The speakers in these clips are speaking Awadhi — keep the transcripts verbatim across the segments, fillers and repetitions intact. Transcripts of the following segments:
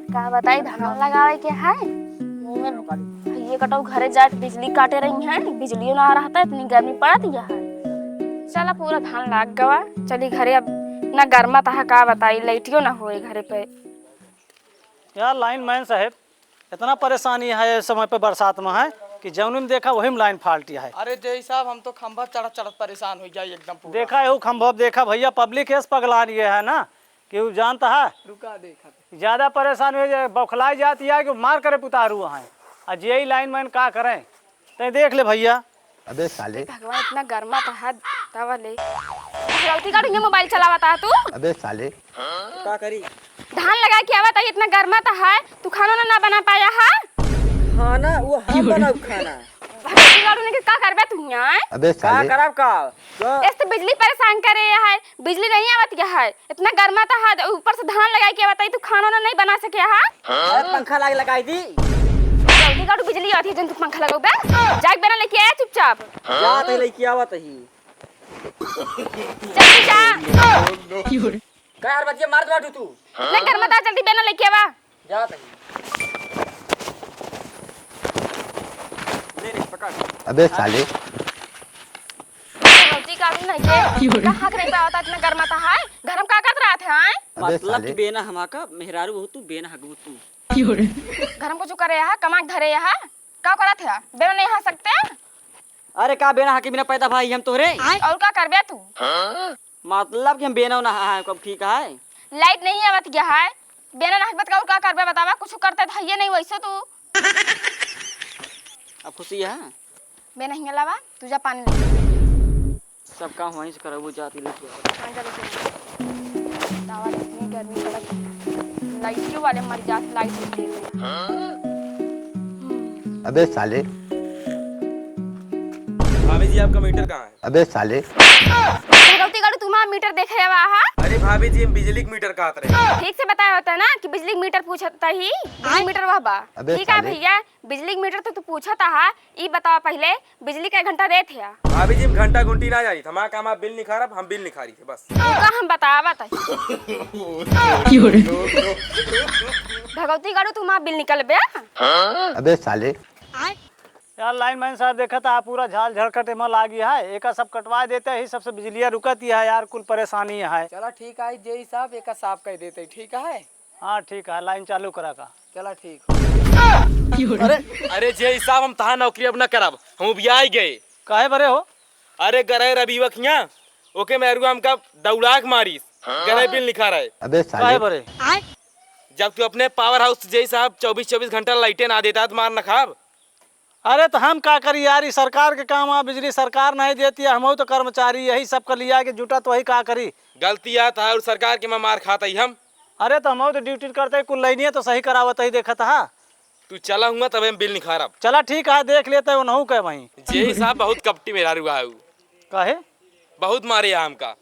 का बताई, धान लगावे के है। ये कटऊ घरे जाके बिजली काटे रही हैं, बिजलियो ना रहता, इतनी गर्मी पड़त यह है। चला, पूरा धान लाग गवा, चली घरे। अब ना गर्मा तहा, का बताई, लाइटियो ना होए घरे पे। यार लाइन मैन साहेब, इतना परेशानी है इस समय पे बरसात में है कि जौन में देखा वही में लाइन फाल्टी है। अरे जेई साहब, हम तो खंभा चढ़त चढ़त परेशान हो जाई एकदम पूरा। देखा एहू खंभा, देखा भैया, पब्लिक एस पगलान ये है ना कि उ जानता है। रुका देखा। ज्यादा परेशान हुए जे बौखलाई जात या कि मार करे पुतारू हैं। आ जेई लाइन मैन का करें, तै देख ले भैया। अबे साले। भगवान, इतना गर्मा तो है, तवा ले। भगवती का ये मोबाइल चलावता है तू? अबे साले। का करी? धान लगा के आवत है, इतना गर्मा तो है, तू खाना ना, ना बना पाया है? खाना वो हम बनाऊ खाना। भगवती गाड़ू ने के का करबे तू यहाँ? अबे का साले। करब का? का? इस तो बिजली परेशान करे है, बिजली नहीं आवत है, इतना गर्मा तो है, ऊपर से धान लगा के आवत है, तू खाना ना नहीं बना सके है? अरे पंखा लाग लगाई दी। भगवती गाड़ू बिजली आवत है, जन तू पंखा लगाऊ बे, जाके बेना लेके आया चुपचाप। जात ही लेके आवत ही। जल्दी जा। का यार बतिया मार दो तू। इतना गर्मा तो है, जल्दी बेना लेके आवा। जा तनी। ले रे, पकड़। अबे साले। गलती का भी नहीं है। कहाँ के नहीं पावता इतना गर्मा तो है? घर में का करत रहत है, हैं? अबे मतलब साले। कि बेना हमाका मेहरारू हो तू, बेना हगबू तू। घर में कुछ करे है, कमा के धरे है? का करत है? बेना नहीं हंस सकते? अरे का बेना हके बिना पैदा भाई हम तोहरे? और का करबे तू? मतलब कि हम बेना ना है, कब ठीक है? लाइट नहीं आवत गया है, बेना ना हकबत का, का करबे बतावा, कुछ करते तो हइये नहीं वैसे तू। अब खुशी है? बेना हिंगे लावा, तू जा पानी ले। सब काम वहीं से करबू, जाती लेके आओ। हाँ, जा लेके आओ। बतावा, इतनी गर्मी पड़त, लाइटियों वाले मर जात, लाइट नहीं देते। अबे साले। भाभी जी, आपका मीटर कहाँ है? अबे साले। भगवती गाड़ू, तुम्हारा मीटर देखे आवा हा? अरे भाभी जी, हम बिजली के मीटर कहत रहे। ठीक से बताया होता ना कि बिजली के मीटर पूछत ही, बिजली मीटर वह बा। अबे ठीक है साले। भैया, बिजली के मीटर तो तू पूछत हा, ई बतावा पहले, बिजली कै घंटा देत है? भाभी जी, हम घंटा घुंटी ना जानी, हमारा काम आप बिल निखारब, हम बिल निखारी थे बस। तो का हम बतावत है? भगवती गाड़ू, तुम्हारा बिल निकलबे? अबे साले। यार लाइन मैन साहब, देखत हा पूरा झाल झड़कट एमा लागी है, एका सब कटवा देते ही, सबसे बिजलिया रुकत ही है यार, कुल परेशानी है। चला ठीक है जेई साहब, एका साफ कर देते, ठीक है। हाँ ठीक है, लाइन चालू करा का। चला ठीक। अरे, अरे जेई साहब, हम तहार नौकरी अब न करब, हम उबियाई गए। काहे बरे हो? अरे गरह रबीवा खिया, ओके मेहरुआ हमका दौड़ा के मारिस, गरह बिल निखारइ। अबे साले। काहे बरे? जब तू अपने पावर हाउस जेई साहब चउबीस चउबीस घंटा लाइटे ना देता तो मार न खाब। अरे तो हम का करी यार, ई सरकार के काम आ, बिजली सरकार नहीं देती है, हमहू तो कर्मचारी, यही सब का लिया के जुटा तो वही का करी। गलती आ तो है और सरकार के मैं मार खाता ही हम। अरे तो हमहू तो ड्यूटी करते ही कुल लाइनिया तो सही करावत ही देखत हा। तू चला हुआ तबे हम बिल निखारब। चला ठीक है, देख लेते उनहू के वहीं। जेई साहब बहुत कपटी मेहरारू है। काहे? बहुत मारे है हमका।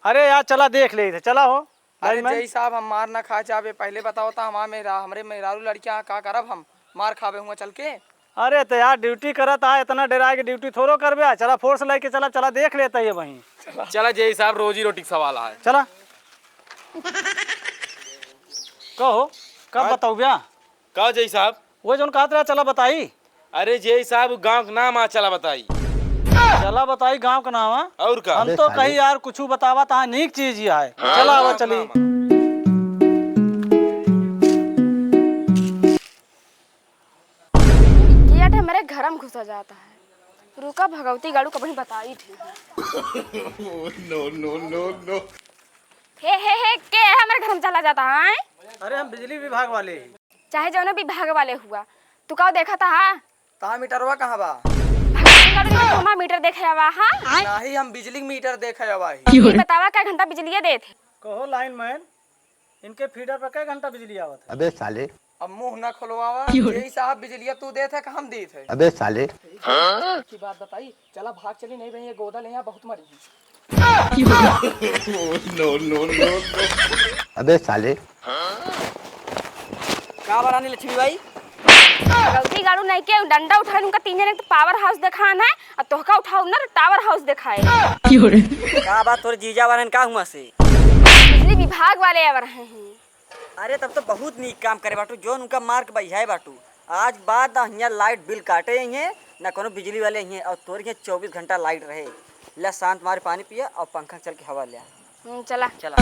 अरे यार चला देख लेते, चला हो। अरे लाइन मैन। जेई साहब, हम मार ना खा चाहबे, पहले बताओ तो हमार मेहरा-, हमरे मेहरारू लड़कियां का करब हम? मार खाबे हुआ चल के? अरे तो यार ड्यूटी करत हा, इतना डेराए के ड्यूटी थोड़ो करबे। चला फोर्स लेके चला, चला देख लेता ये वहीं। चला जेई साहब, रोजी रोटी का सवाल है। चला। कहो, कब हाँ। बताओ ब्या? का जेई साहब? वो जौन कहत रहा, चला बताई। अरे जेई साहब, गांव के नाम आ, चला बताई। चला बताई गांव के नाम आ। और का? हम अबे तो साले। कही यार, कुछ बतावा ता नीक चीज ही आए। हाँ, चला आवा गांव के चली। नाम आ। ये हमारे घर में घुसा जाता है। रुका भगवती गाड़ू कभी बताई थी। No, no, no, no। हे, हे, हे, के है हमारे घर में चला जाता है? अरे हम बिजली विभाग वाले ही। चाहे जौनो विभाग वाले हुआ, तू का देखत हा? तहार मीटरवा कहाँ बा? भगवान का भी हमार मीटर देखे आवा, हाँ? नाही, हम बिजली के मीटर देखे आवा ही। ई बतावा, कै घंटा बिजलिया देत है? कहो लाइन मैन, इनके फीडर पर कै घंटा बिजली आवत है? अबे साले। अब मुंह ना खुलवावा, जेई साहब बिजलिया तू देत है कि हम देत है? अबे साले। की बात बताई, चला भाग चली, नहीं रही है गोदल यहाँ बहुत मरी। No, no, no, no। अबे साले। का बा रानी लक्ष्मी बाई? गलती गाड़ू नहीं के डंडा उठा, उनका तीन जने के तो पावर हाउस देखान है, और तोहका उठाऊ ना तो टावर हाउस देखाए। का बात तोरे जीजा वारन का हुआ से? बिजली विभाग वाले आवर हैं। अरे, तब तो बहुत नीक काम करे बाटू, जौन उनका मार के बहियाए बाटू। आज बाद ना हियाँ लाइट बिल काटे अइहें, ना कोनो बिजली वाले अइहें, और तोर हियाँ चउबीस घंटा लाइट रहे। ले शांत, मारे पानी पिया और पंखा चल के हवा लिया। हम्म, चला। चला।